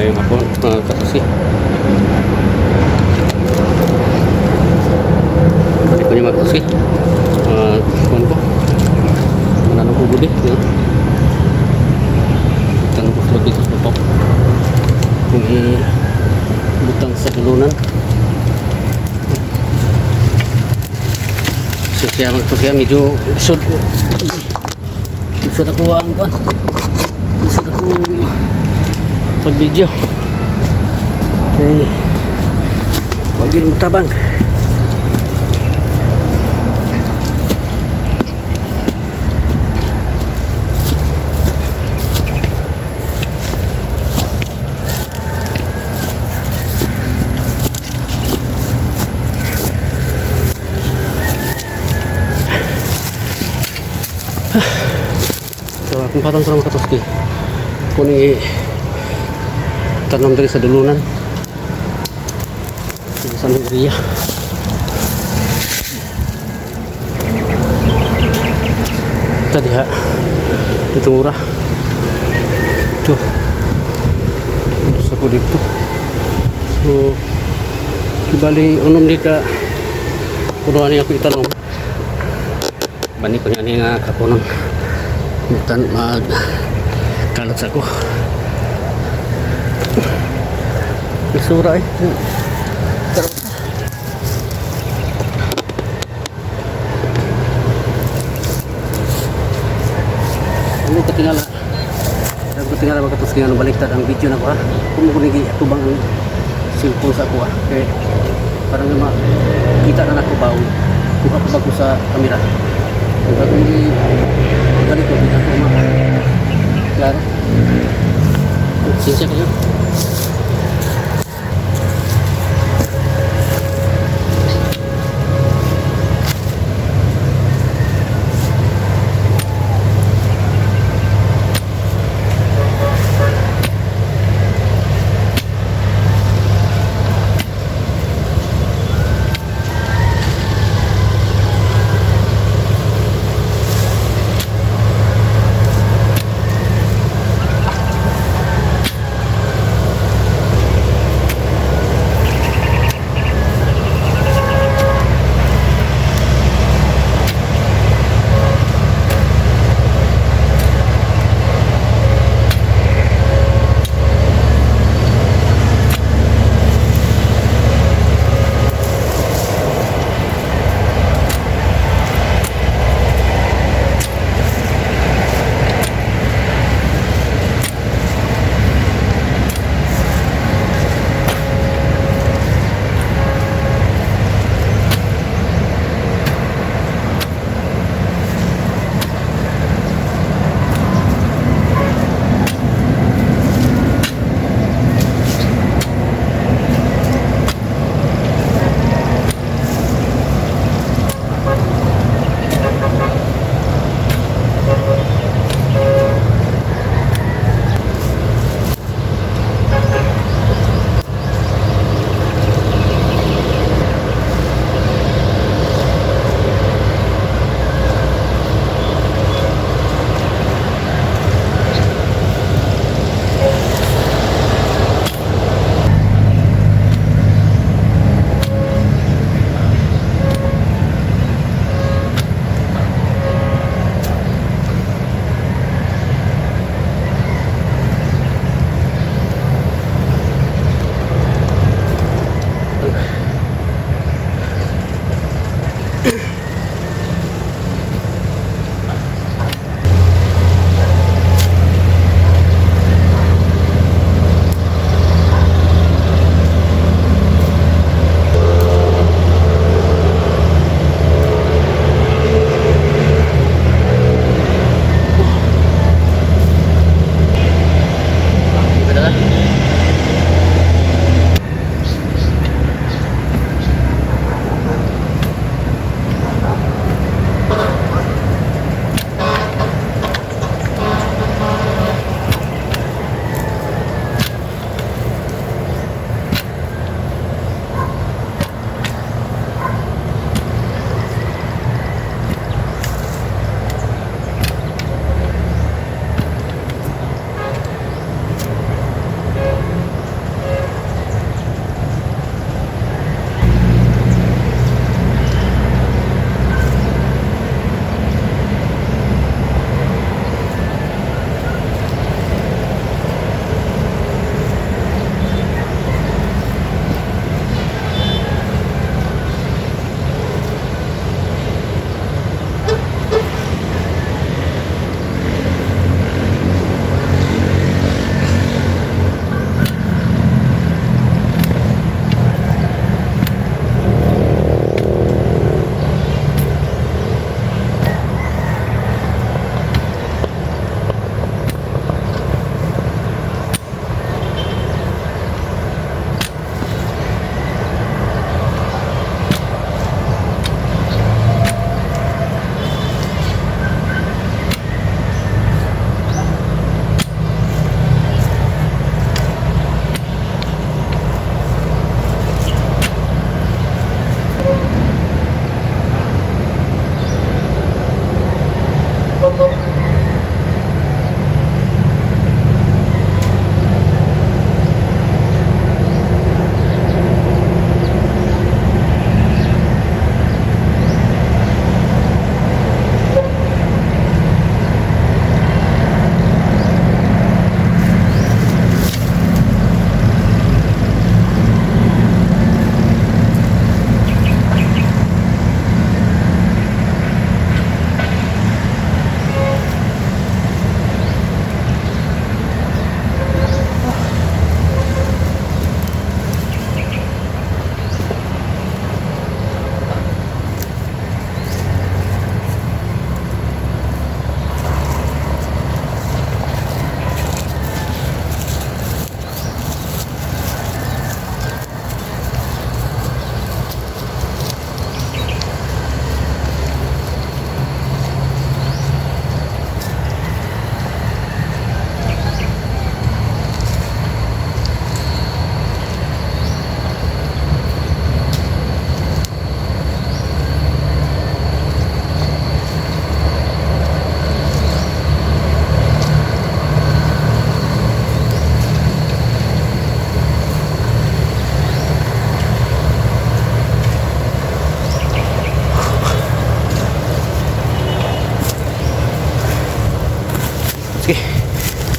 Mayong hapon, mga katusi. Balik ko niya, mga katusi. Kuwan ko. Mananong ko gudi. No? Tanong ko sila dito sa top. Kung butang sa dulunan. So siya, mga katusi, medyo lisod. Lisod ako ang kuwan. Lisod ako pag video. Okay. Wag yun tabang. So akong patong sa mga katoski. Kuni tanom diri sa dulunan. Dito sa aming area. Ito diha. Dito mura. Ito. Sa ko dito. So, kibali unom di ka punuan niya ako itanom. Bani ko niya ni nga kapunon. Butan mag kalat sa ko. Isura eh. Pero ano katingala? Ano katingala, mga katos, nga baliktad ang video na ko ha. Kung mo nigi atubang ang cellphone sa ako ha. Kay parang nga makita na nako ba kung ako ba ko sa kamera. Kung ako hindi ganito, kita ko ma klaro. Sinsya kayo.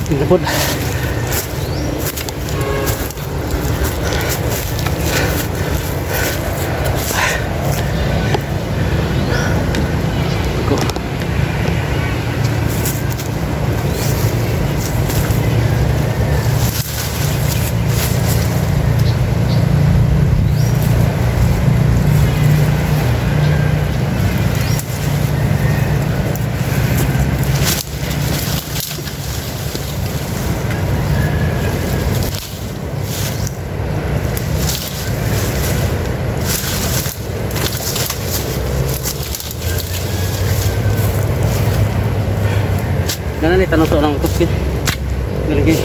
Tingnan. Ako. Ganun ni tanong sa lang tukit. Nalagi.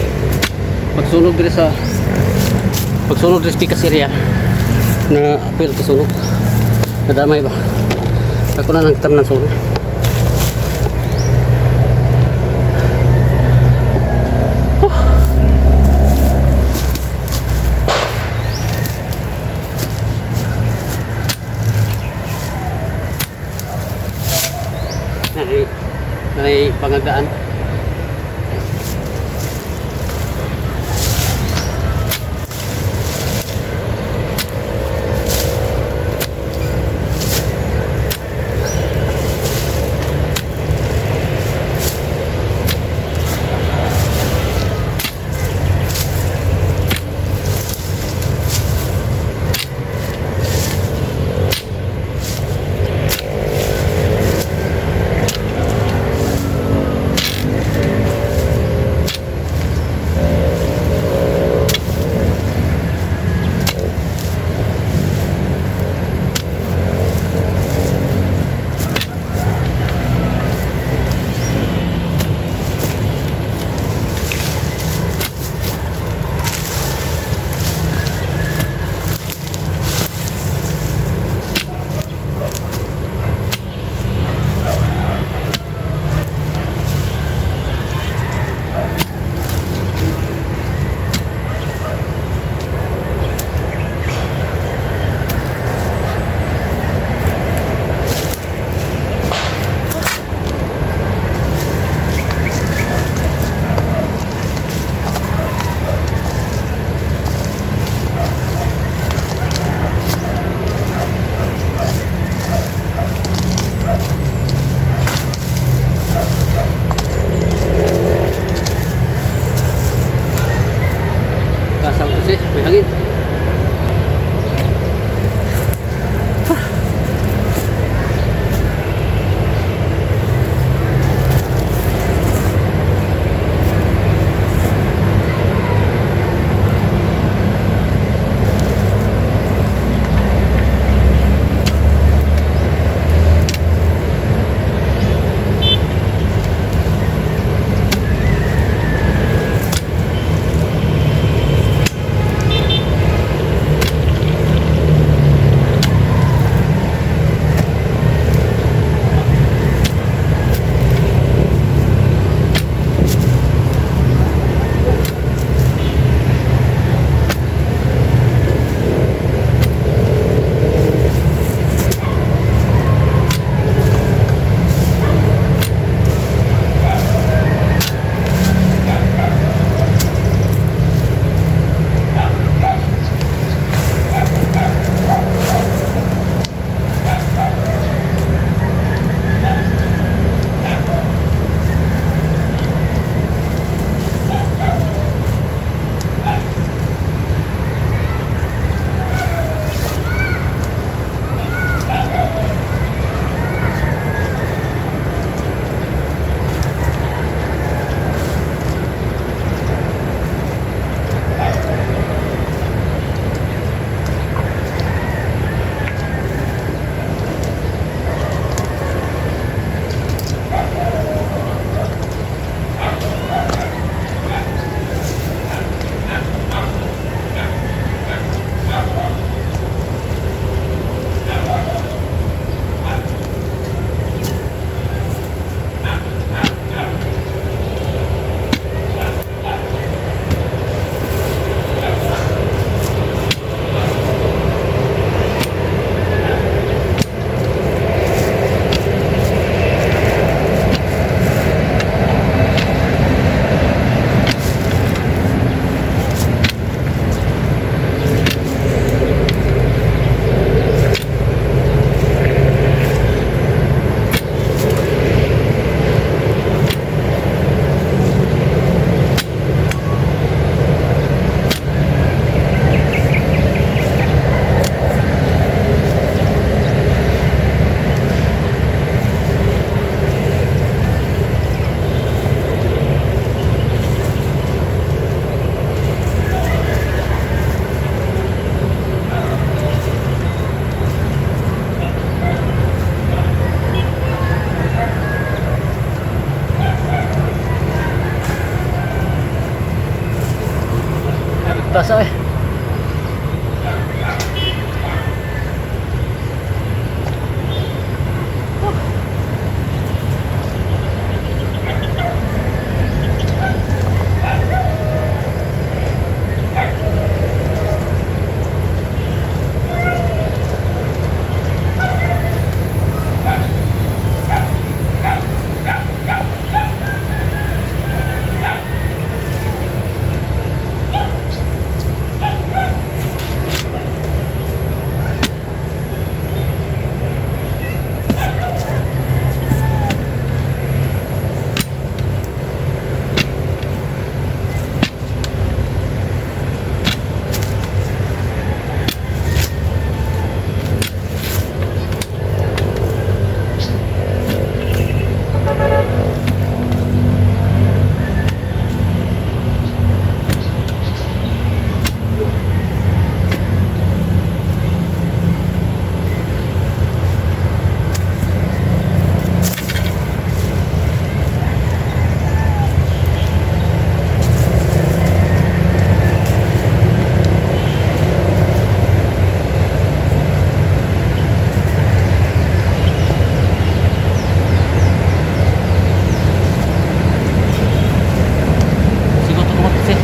Pagsunog diri sa pagsunog diri sa Pikas area na apil kasunog. Nadamay ba? Ako na nang tam ng sunog. Nanay, nanay pangagdaan. Plaza eh. Siguro ito kasi.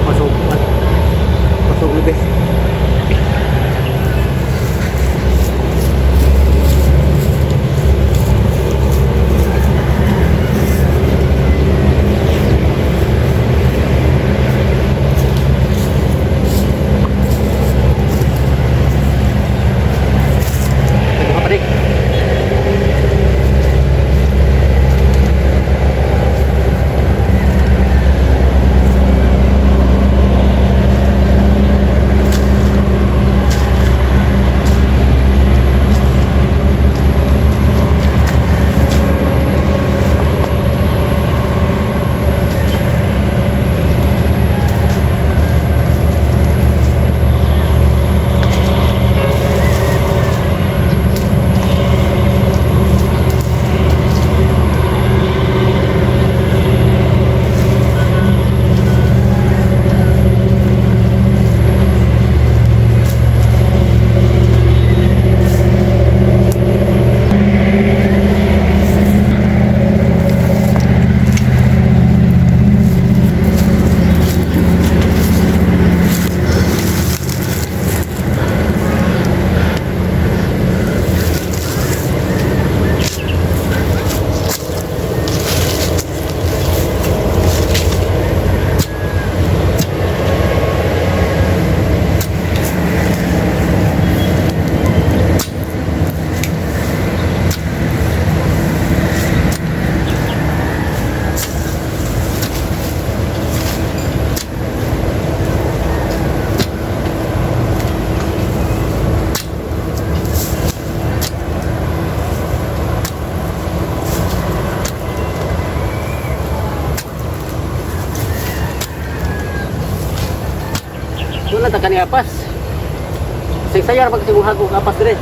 Masuk. Masuk lebih. Apa dik? Wala ta kani apas. Say-sayar pag kasi hagog apas dire.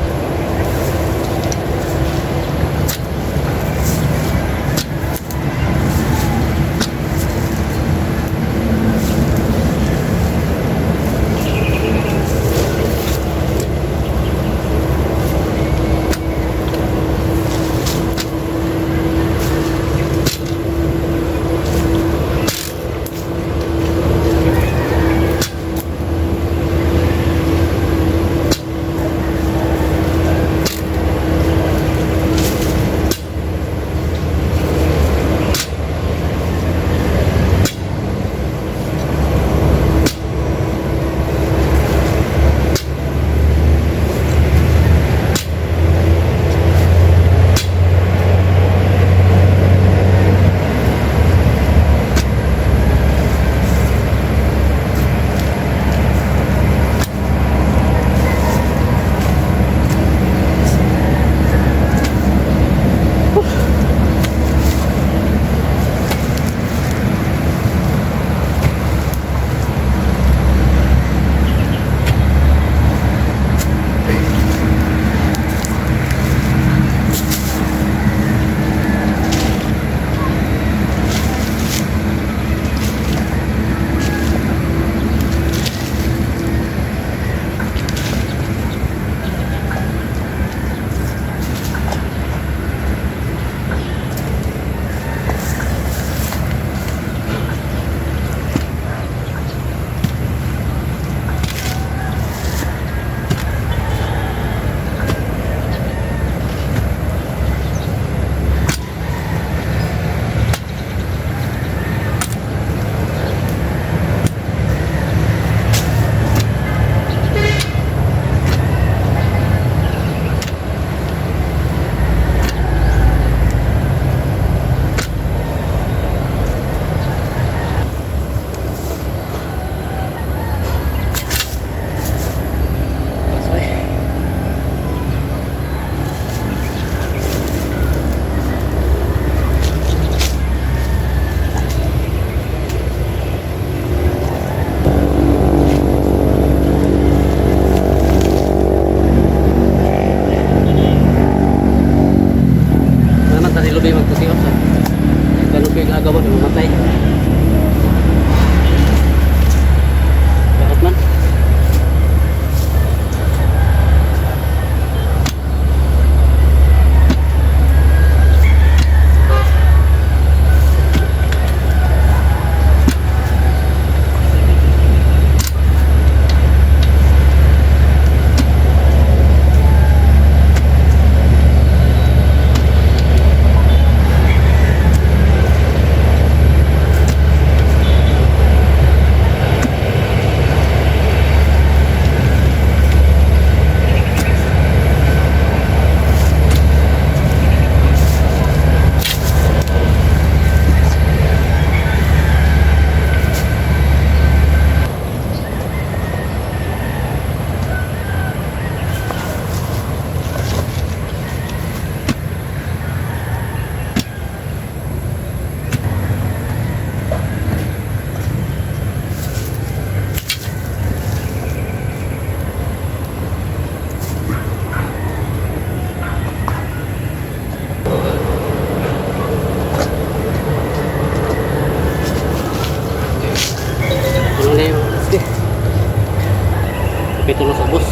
Sa bus.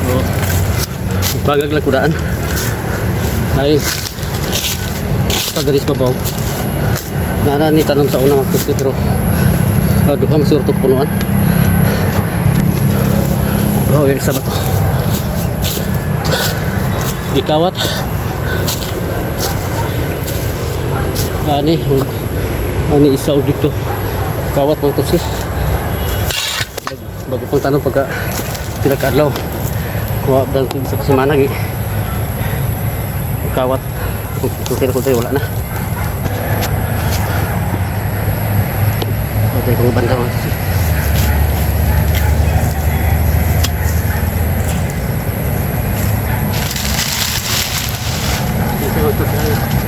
So, bagag lang kudaan. Ay, pagalis babaw. Nara ni tanom sa una magtusti pero duha man siguro ito punuan. Oh, yung isa ba to? Gikawat. Ani, ani isa og dito. Kawat mga tutsi. Bago pang tanong pagka pinagkaadlaw. Kuha dan sa semana gi. Kawat. Kung wala na. Okay, kung banda mga tutsi. Ito, ito, ito.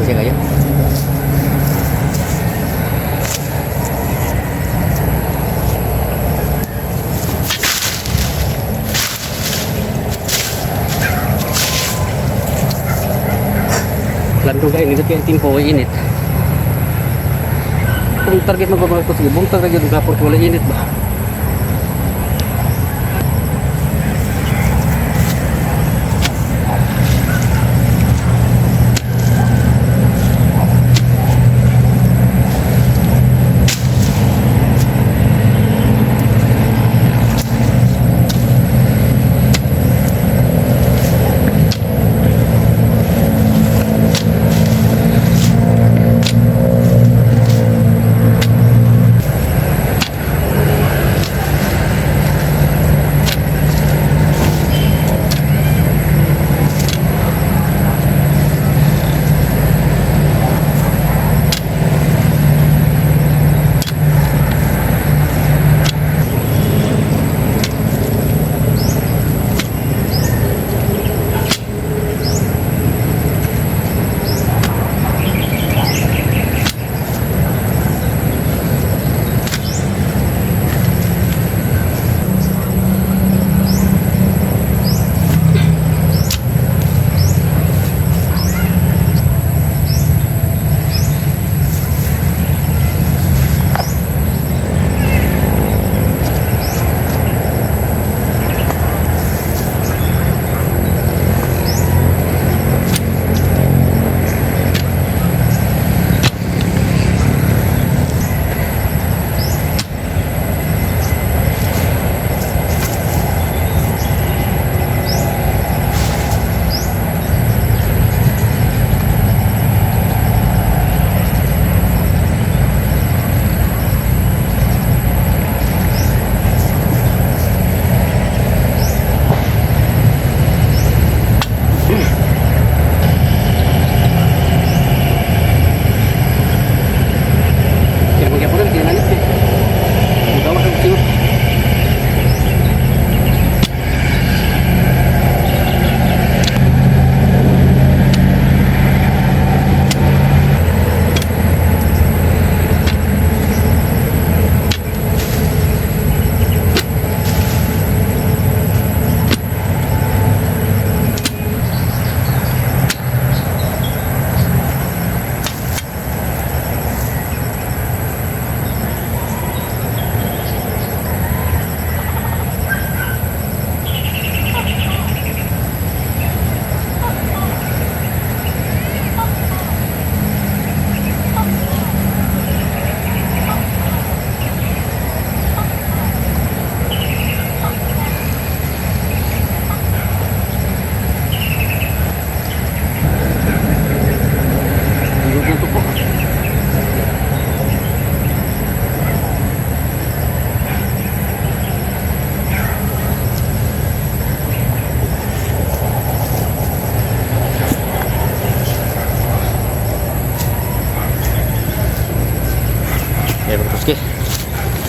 Sensya kayo. Landong kayo, nindot kayo timpo, init. Kung target mo ba mga kusig, bungtag na yun gapon kung wala init ba?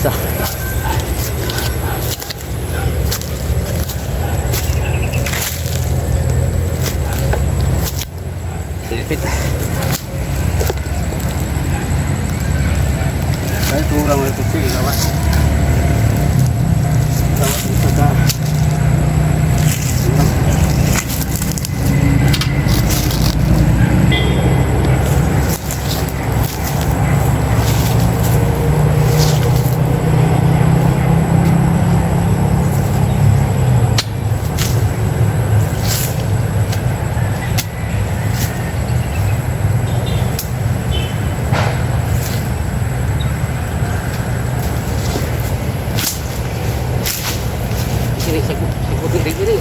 Isa. Silipit. Ay, turang mo ito. Sige, gawa. Gawa ito ka. Sini, sikut, sikut ini, ini.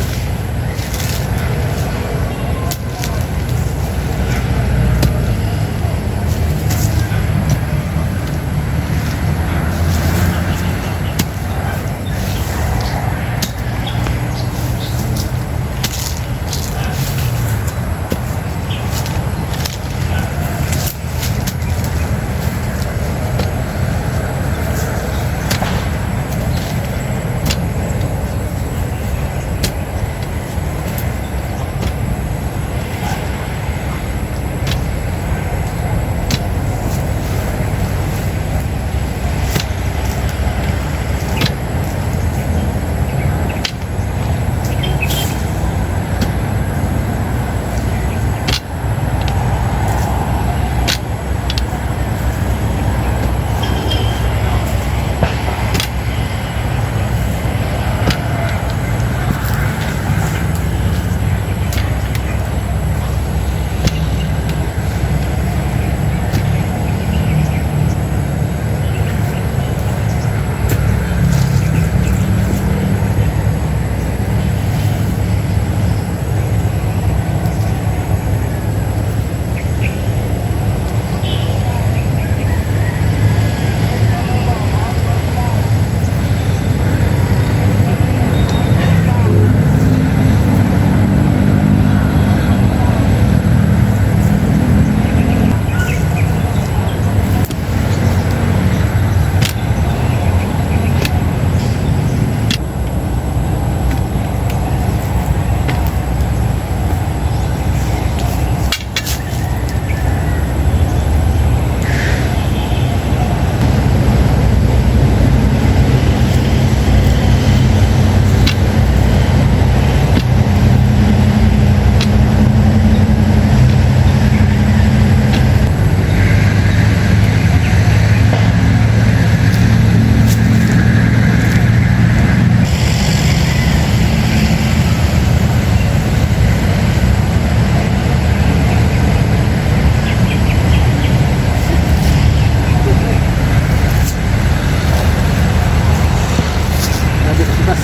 Grabe sa sipas.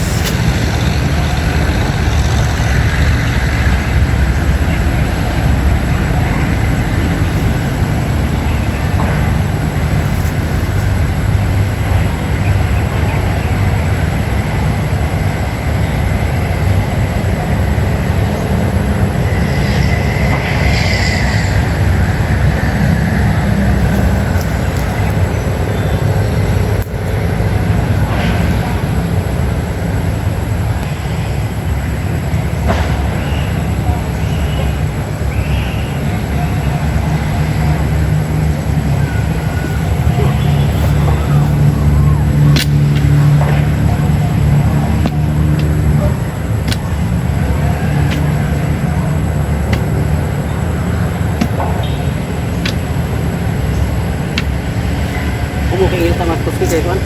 Kung okay sa mas kuski kay kuan.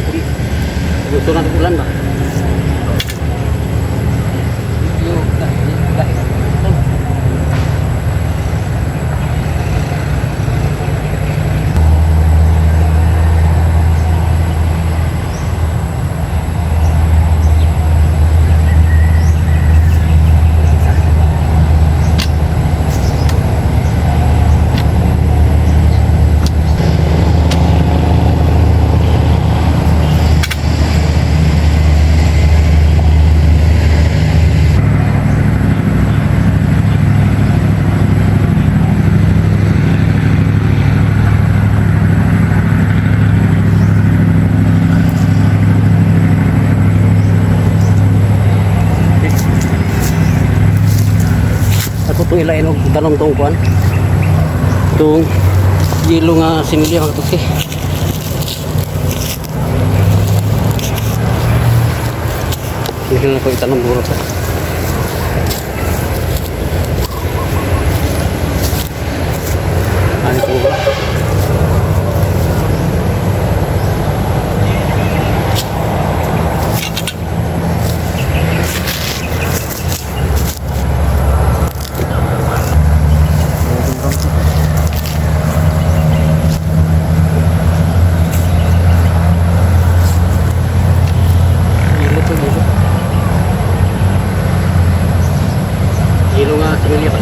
Gusto na ulan ba? Yo, dahil. Itong ilain og tanom tong kuan. Itong yelo nga similya, mga katutsi. Hindi na ko itanong guro to. Ano po ba? Yelo to, yelo. Yelo nga similya pa.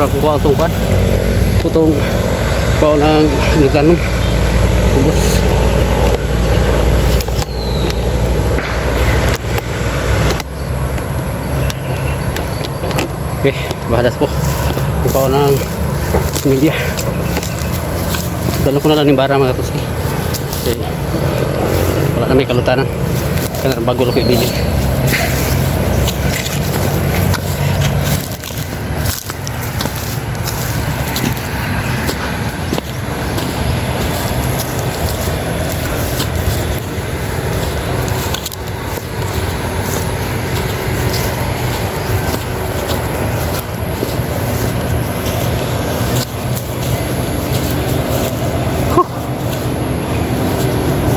Pero ako kuha itong kwan. Itong kuha ng nagtanom. Ubos. Okay, bahalas po. Kuha ng media. Dalo ko na lang yung bara, mga katuski. Okay. Wala na may kalutanan. Kaya bago lang ko ibili.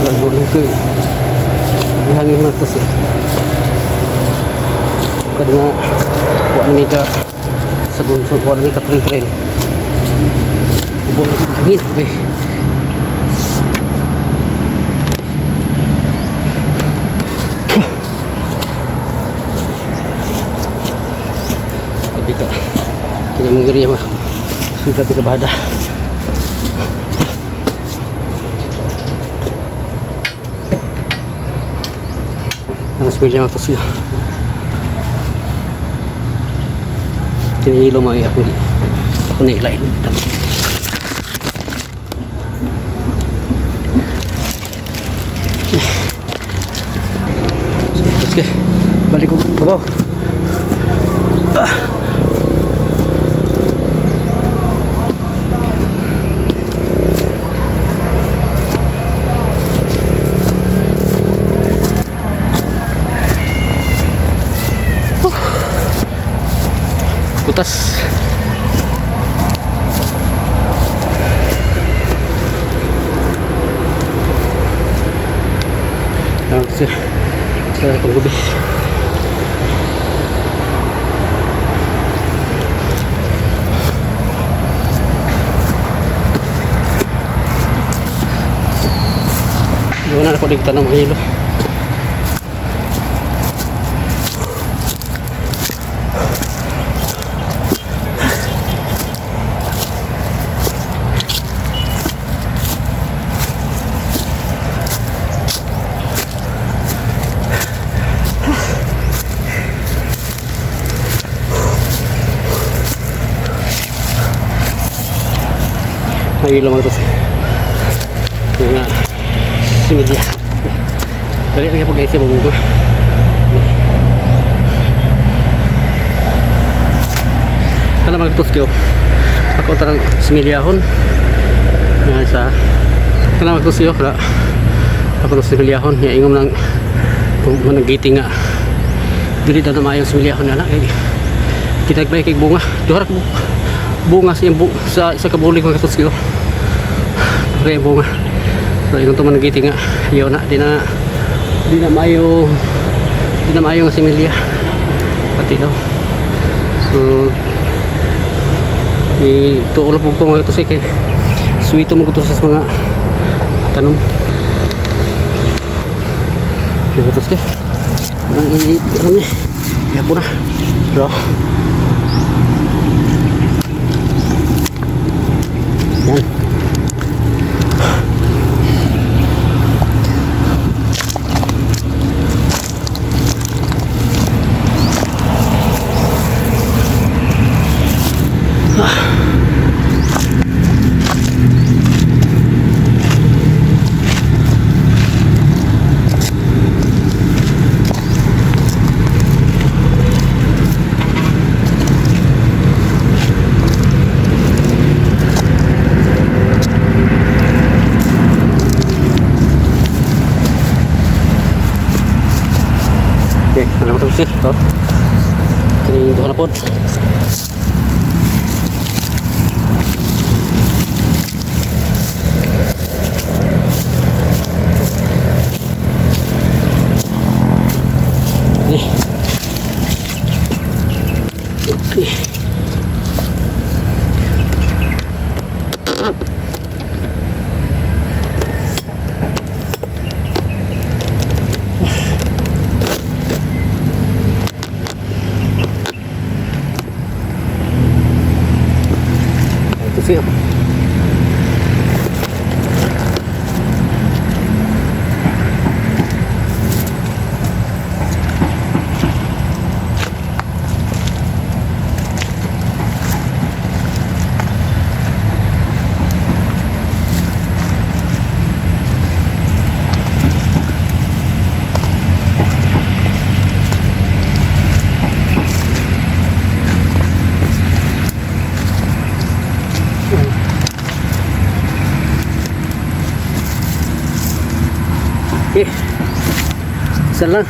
Lago ko eh. Hangin na to siya. Kada nga, kuha na ka sa bunso, kuha na ka trail trail. Ubo na sa hangin. Okay. Sabi ka, kinamungiri mo. Sabi ka bahada. Ang smell niya ito siya. Kinihilo mo ay ako ako na ilain. Sige, balik ko babaw. Ah. Kutas. Ang sir. Sa itong gabi. Wala na ko dito ng mga hilo. May hilo mga tos. Yung nga, si media. Dali lang po guys, yung bunga. Kana mga tos kayo. Ako tarang similyahon. Nga sa kana mga tos kayo, kala ako ng similyahon. Nga ingom lang kung manang giting nga. Dili na maayong similyahon na lang. Eh, kinagbay kay bunga. Duha ra ka bunga sa iyang sa isa ka bulig mga tos kayo. Okay, bunga. So ingon to man giting nga. Iyo na di na maayo, di na maayo nga similya. Pati daw. So i tuulo po ko mga tos kay suwito mo ko to sa mga tanom. Mga tos kay. Ang i ano ni. Yapo na. Pero yan. Okay, ano mo ito? Ito. Kini duha na pod. Okay. Okay. Tusi. Okay. Isa lang.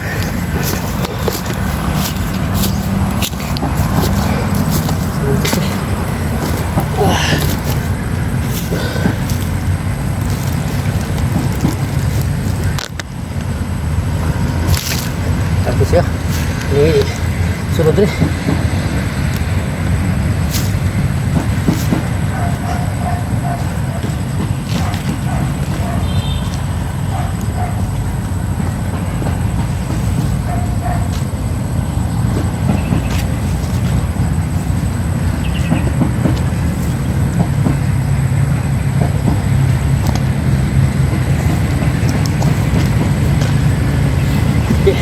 Tapos ya. Ini sunod rin. Okay.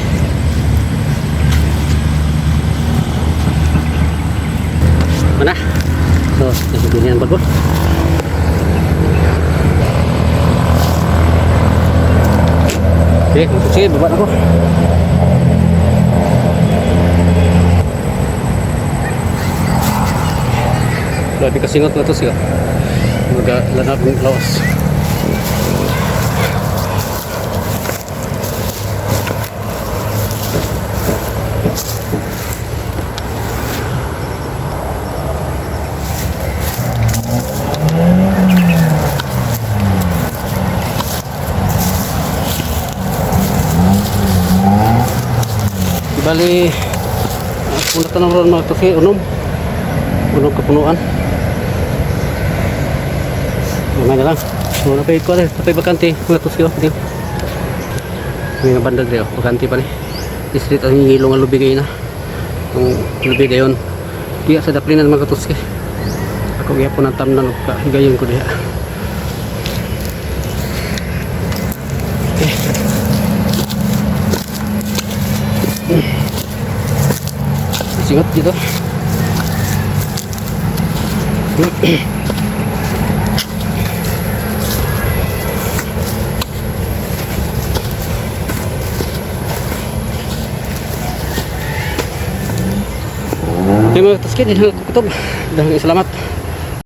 Mana? So, ganyan bago. Okay, sige, baba na ko. Grabe kasingot na to siya. Magalanap ng lawas. Bali, punta tanong ron mga tuki, unom. Unom kapunuan. Mga na lang. So, napay ko, napay bakante, mga tuki, oh, di. May nabanda dito, bakante pa ni. Street ang ngilong ang lubi kayo na. Ang lubi dayon. Diya sa daplinan mga tuski. Ako gyapon ang tamnan og kahigayon ko diha. Okay. Singot dito. Okay mga katuski, din lang kutob. Daghang salamat.